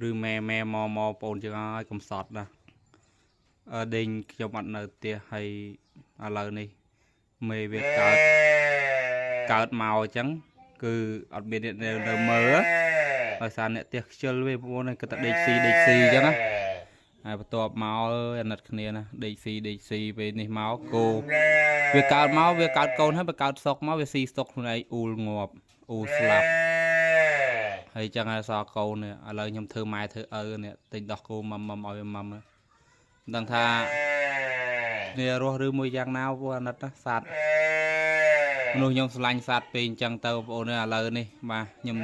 ឬម៉ែម៉ែមកមកបងយើងឲ្យកំសត់ណាដេញខ្ញុំអត់នៅផ្ទះហើយឥឡូវនេះមេវាកើតកើតមកអញ្ចឹងគឺអត់មានអ្នកនៅមើលដោយសារអ្នកផ្ទះខ្ជិលវាបងប្អូនគឺតែដេកស៊ីដេកស៊ីអញ្ចឹងណាហើយបន្ទាប់មកអាណិតគ្នាណាដេកស៊ីដេកស៊ីពេលនេះមកគោវាកើតមកវាកើតកូនហើយវាកើតសុកមកវាស៊ីសុកខ្លួនឯងអ៊ូលងាប់អ៊ូស្លាប់ហើយចឹងហើយសកូននេះឥឡូវខ្ញុំធ្វើម៉ែធ្វើឪនេះទិញដោះគោម៉ាំម៉ាំឲ្យម៉ាំមិនដឹងថាគ្នារស់ឬមួយយ៉ាងណាបងអាណិតណាសត្វមនុស្សខ្ញុំស្រឡាញ់សត្វពេកអញ្ចឹងទៅបងប្អូនឥឡូវនេះបាទខ្ញុំ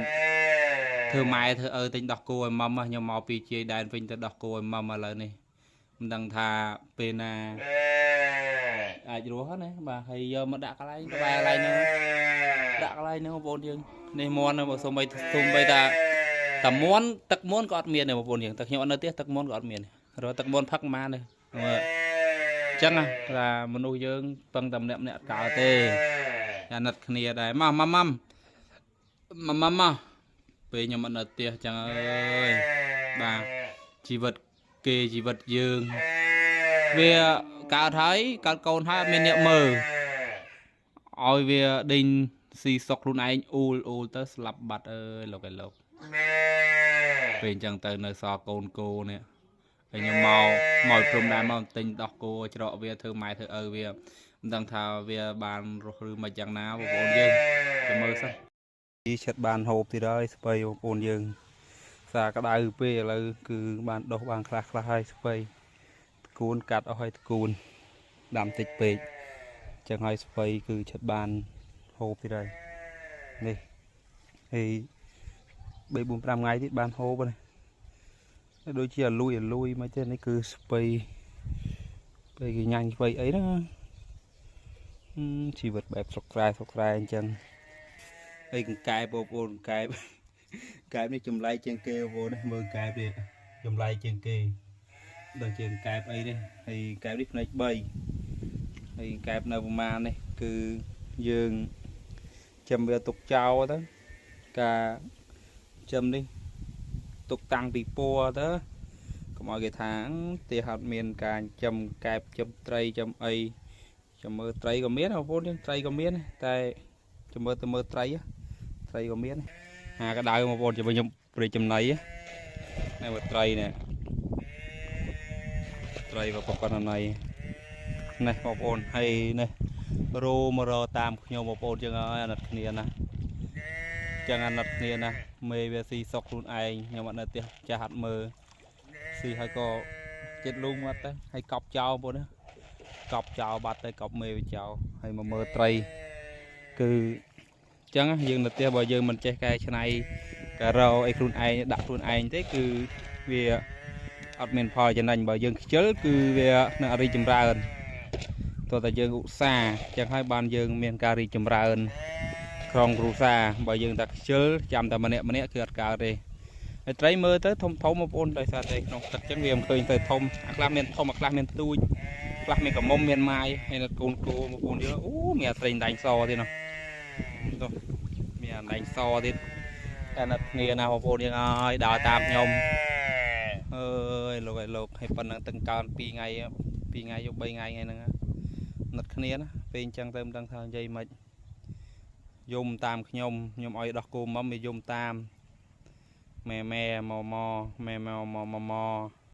ធ្វើម៉ែធ្វើឪទិញដោះគោឲ្យម៉ាំខ្ញុំមកពីជាយដែនវិញទៅដោះគោឲ្យម៉ាំឥឡូវនេះមិនដឹងថាពេលណាអាចរស់ណាបាទហើយយកមកដាក់កន្លែងក្បែរកន្លែងហ្នឹងដាក់កន្លែងហ្នឹងបងប្អូនយើងនេះមន់បើសុំបីសុំបីតាតាមន់ទឹកមន់ក៏អត់មានដែរបងប្អូនយើងតែខ្ញុំអត់នៅផ្ទះទឹកមន់ក៏អត់មានរកទឹកមន់ផឹកប៉ុន្មានទេអញ្ចឹងថាមនុស្សយើងពឹងតែម្នាក់ម្នាក់កើតទេអាណិតគ្នាដែរមកម៉ាំម៉ាំម៉ាំម៉ាំពេលខ្ញុំអត់នៅផ្ទះចឹងអើយបាទជីវិតគេជីវិតយើងវាកើតហើយកើតកូនហើយអត់មានអ្នកមើលឲ្យវាដេញស៊ីសុកខ្លួនឯងអ៊ូលអ៊ូលទៅស្លាប់បាត់អើយលោកឯលោកពេលអញ្ចឹងទៅនៅសល់កូនគោនេះហើយខ្ញុំមកមកព្រំដែរមកទិញដោះគោច្រកវាធ្វើម៉ែធ្វើឪវាមិនដឹងថាវាបានរស់ឬមិនយ៉ាងណាបងប្អូនយើងទៅមើលសិនឆិតបានហូបទៀតហើយស្ពៃបងប្អូនយើងសារក្តៅពេលឥឡូវគឺបានដោះបានខ្លះខ្លះហើយស្ពៃតគូនកាត់អស់ហើយតគូនដាំតិចពេកចឹងហើយស្ពៃគឺឆិតបានហូបទៀតហើយនេះហើយ3 4 5ថ្ងៃទៀតបានហូបហ្នឹងដូចជាអាលួយអាលួយមកទេនេះគឺស្ពៃពេលគេញ៉ាញ់ស្ពៃអីហ្នឹងជីវិតបែបស្រុកស្រែស្រុកស្រែអញ្ចឹងហើយកង្កែបបងប្អូនកង្កែបកែបនេះចម្លែកជាងគេបងប្អូននេះមើលកែបនេះចម្លែកជាងគេដល់ជាងកែបអីនេះហើយកែបនេះផ្នែក3ហើយកែបនៅប្រមាណនេះគឺយើងចាំវាទុកចោលទៅការចាំនេះទុកតាំងពីពណ៌ទៅកុំឲ្យគេថាផ្ទះអត់មានការចំកែបចំត្រីចំអីចាំមើលត្រីក៏មានបងប្អូនត្រីក៏មានតែចាំមើលទៅមើលត្រីត្រីក៏មានហាក្តៅបងប្អូនចាំខ្ញុំព្រិចចំណៃនេះមើលត្រីនេះត្រីប៉ុណ្ណៃនេះបងប្អូនហើយនេះរោមករតាមខ្ញុំបងប្អូនចឹងហើយអាណិតគ្នាណាចឹងអាណិតគ្នាណាមេវាស៊ីសុកខ្លួនឯងខ្ញុំអត់នៅផ្ទះចាស់អត់មើលស៊ីហើយក៏ចិត្តលូងមកទៅហើយកប់ចោលបងប្អូនណាកប់ចោលបាត់ទៅកប់មេវាចោលហើយមកមើលត្រីគឺចឹងយើងនៅផ្ទះបើយើងមិនចេះកែច្នៃការ៉ូអីខ្លួនឯងដាក់ខ្លួនឯងទេគឺវាអត់មានផលចំណេញបើយើងខ្ជិលគឺវានឹងរីកចម្រើនទោះតែយើងឧស្សាហ៍ចឹងហើយបានយើងមានការរីកចម្រើនក្រុងគ្រួសារបើយើងតែខ្ជិលចាំតែម្នាក់ម្នាក់គឺអត់កើតទេហើយត្រីមើលទៅធំធំបងប្អូនដោយសារតែក្នុងទឹកចឹងវាមិនឃើញទៅធំអាខ្លះមានធំអាខ្លះមានទូចខ្លះមានកមុំមានម៉ាយហើយនៅកូនគោបងប្អូនយើងអូមានអាត្រីដៃសទៀតនោះមានអាដៃសទៀតតែណាត់គ្នាណាបងប្អូនយើងអើយដើរតាមខ្ញុំអើយលោកឲ្យលោកហើយប៉ុណ្ណឹងទាំងកើន2ថ្ងៃ2ថ្ងៃយក3ថ្ងៃថ្ងៃហ្នឹងណាត់គ្នាណាពេលអញ្ចឹងទៅមិនដឹងថានិយាយមិនយំតាមខ្ញុំខ្ញុំឲ្យដោះគោមុំវាយំតាមម៉ែម៉ែមកមកម៉ែមកមកមក